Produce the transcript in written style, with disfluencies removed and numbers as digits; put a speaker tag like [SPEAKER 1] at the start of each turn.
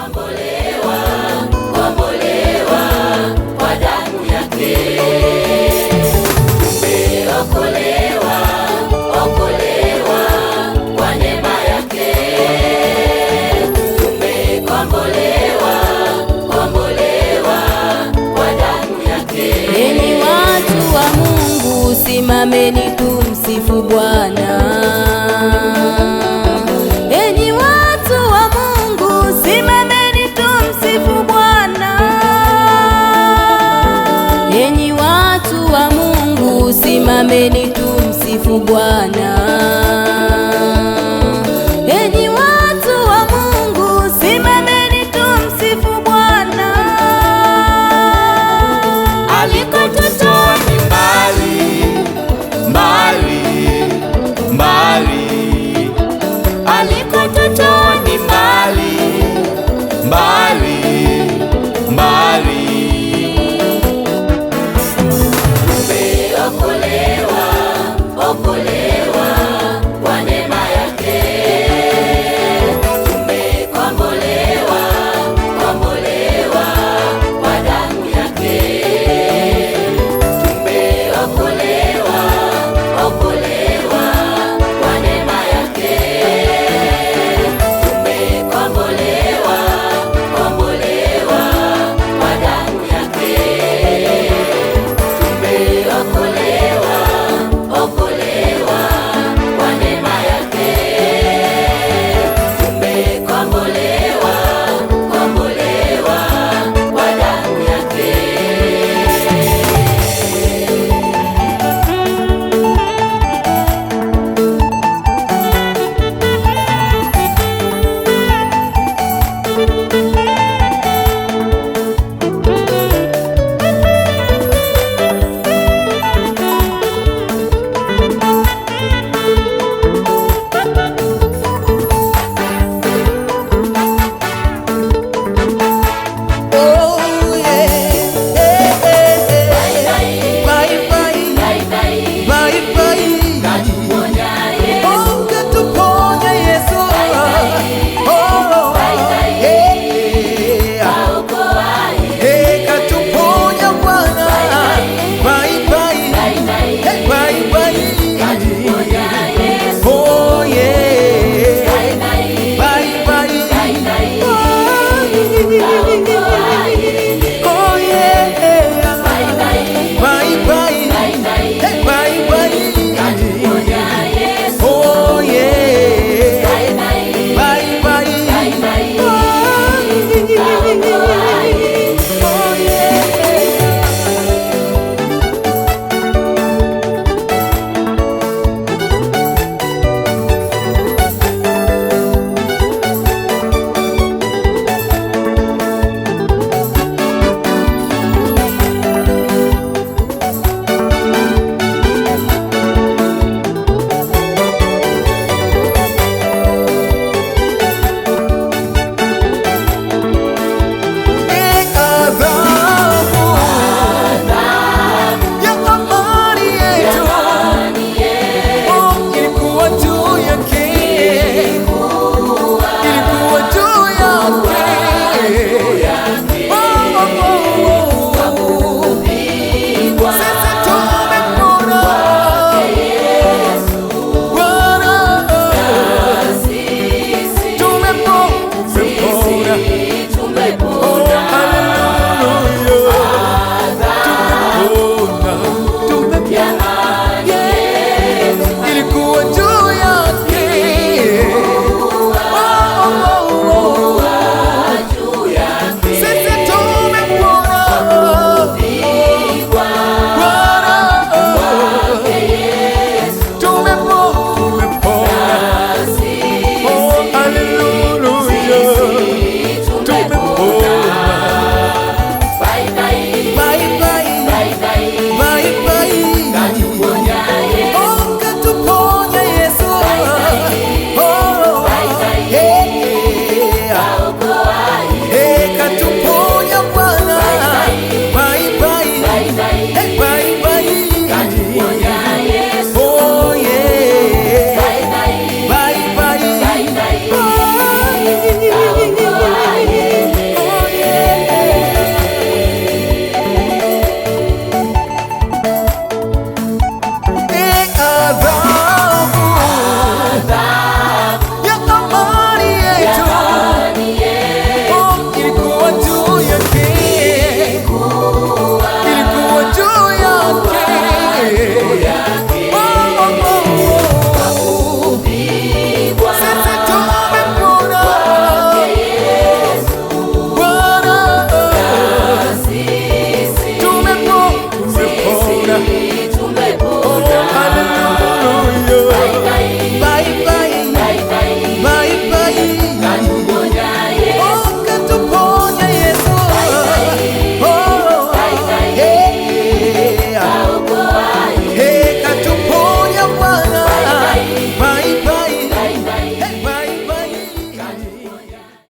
[SPEAKER 1] Tumekombolewa, kombolewa kwa damu yake. Tumeokolewa, okolewa kwa neema yake. Tumekombolewa, kombolewa kwa damu yake.
[SPEAKER 2] Enyi watu wa Mungu, simameni tumsifu Bwana. Enyi watu wa Mungu, simameni tumsifu Bwana. Enyi watu wa Mungu, simameni tumsifu Bwana. Enyi watu wa Mungu, simameni tumsifu Bwana.
[SPEAKER 1] Alikotutoa
[SPEAKER 3] ni mbali, mbali, mbali. Alikotutoa ni mbali, mbali, mbali.
[SPEAKER 1] Tumeokolewa, okolewa kwa neema yake. Tumekombolewa, kombolewa kwa damu yake. Tumeokolewa, okolewa kwa neema yake. Tumekombolewa, kombolewa kwa damu yake. Tumeokolewa, okolewa kwa neema yake. Tumekombolewa, kombolewa kwa damu yake.
[SPEAKER 4] Oh yeah, hey, hey, hey. Bye bye, bye bye. Oh, katuponya Yesu. Oh, yeah. Hey, katuponya Bwana. Bye bye, hey, bye bye. Oh yeah, bye bye. Bye.